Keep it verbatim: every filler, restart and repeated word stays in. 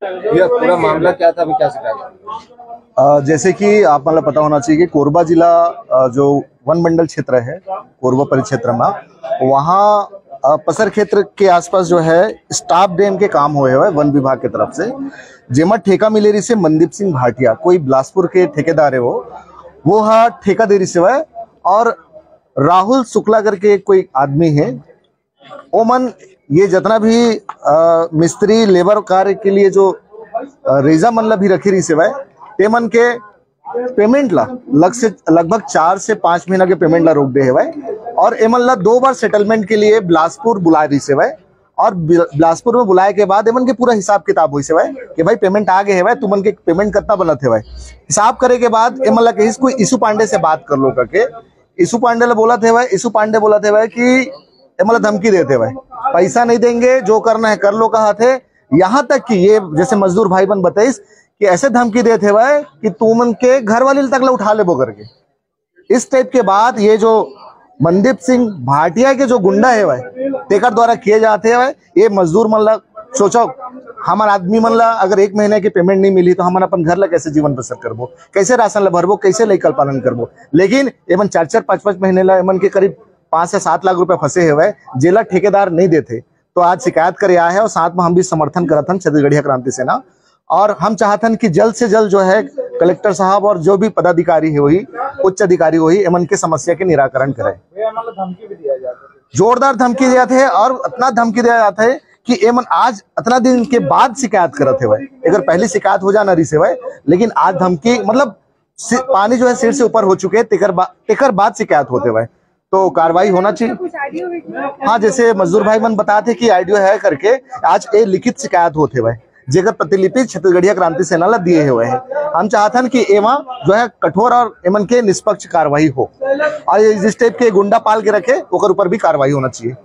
ये पूरा मामला क्या था, अभी क्या शिकायत? अ, जैसे कि आप मतलब पता होना चाहिए कि कोरबा जिला, अ, जो वन मंडल क्षेत्र है, कोरबा परिक्षेत्र में, वहाँ, अ, पसर क्षेत्र के आसपास जो है, स्टाप डैम के काम होए हुए वन विभाग की तरफ से, जेमा ठेका मिले रहिसे मनदीप सिंह भाटिया, कोई बिलासपुर के ठेकेदार है वो, वो हा ठेका दे रहिसे हुए। और राहुल शुक्ला करके कोई आदमी है, ओमन ये जितना भी, अ, मिस्त्री लेबर कार्य के लिए जो, अ, रेजा मन ला भी रखे रहिसे हुए, तेमन के पेमेंट ला लग से, लगभग चार से पाँच महीना के पेमेंट ला रोक दे हेवय। और एमन ला दो बार सेटलमेंट के लिए बिलासपुर बुलाए रहिसे हुए। और बिल-, बिलासपुर में बुलाए के बाद एमन के पूरा हिसाब किताब होइसे हुए कि भाई, पेमेंट आ गए हेवय, तुमन के पेमेंट कितना बनत हेवय। हिसाब करे के बाद एमन ला कहिस, कोई ईशु पांडे से बात कर लो करके। ईशु पांडे ला बोलत हेवय, ईशु पांडे बोलत हेवय कि एमन ला धमकी देत हेवय, पैसा नहीं देंगे, जो करना है कर लो, कहा थे। यहाँ तक कि ये जैसे मजदूर भाई मन बताइस कि ऐसे धमकी देत हेवय कि तुमन के घर वाली तक ला उठा लेबो करके। इस टाइप के बात ये जो मनदीप सिंह भाटिया के जो गुंडा हेवय, तेकर द्वारा किए जाते हेवय। ये मजदूर मन ला सोचो, हमर आदमी मन ला अगर एक महीने की पेमेंट नहीं मिली तो हमन अपन घर ला कैसे जीवन बसर करबो, कैसे राशन ला भरबो, कैसे लइका पालन करबो। लेकिन एमन चार चार पाँच पाँच महीने ला एमन के करीब पाँच से सात लाख रुपए फंसे हेवय, जेला ठेकेदार नहीं देते। तो आज शिकायत करे आए हैं और साथ में हम भी समर्थन करत हन छत्तीसगढ़िया क्रांति सेना। और हम चाहत हन कि जल्द से जल्द जो है कलेक्टर साहब और जो भी पदाधिकारी है वही, उच्च अधिकारी वही, एमन के समस्या के निराकरण करे। जोरदार धमकी दिया थे और इतना धमकी दिया जाता है कि एमन आज इतना दिन के बाद शिकायत करत हेवय। अगर पहली शिकायत हो जाना रहिसे हुए, लेकिन आज धमकी, मतलब, सि-, पानी जो है सिर से ऊपर हो चुके, तेकर बा-, तेकर बाद शिकायत होते हुए, तो कार्रवाई होना चाहिए। हाँ, जैसे मजदूर भाई मन बताते कि आईडीओ है करके, आज ये लिखित शिकायत होते हुए, जेकर प्रतिलिपि छत्तीसगढ़िया क्रांति सेना ला दिए हुए हैं। हम चाहत हन कि एमा जो है कठोर और एमन के निष्पक्ष कार्रवाई हो, और ये जिस टाइप के गुंडा पाल के रखे, ओकर ऊपर भी कार्रवाई होना चाहिए।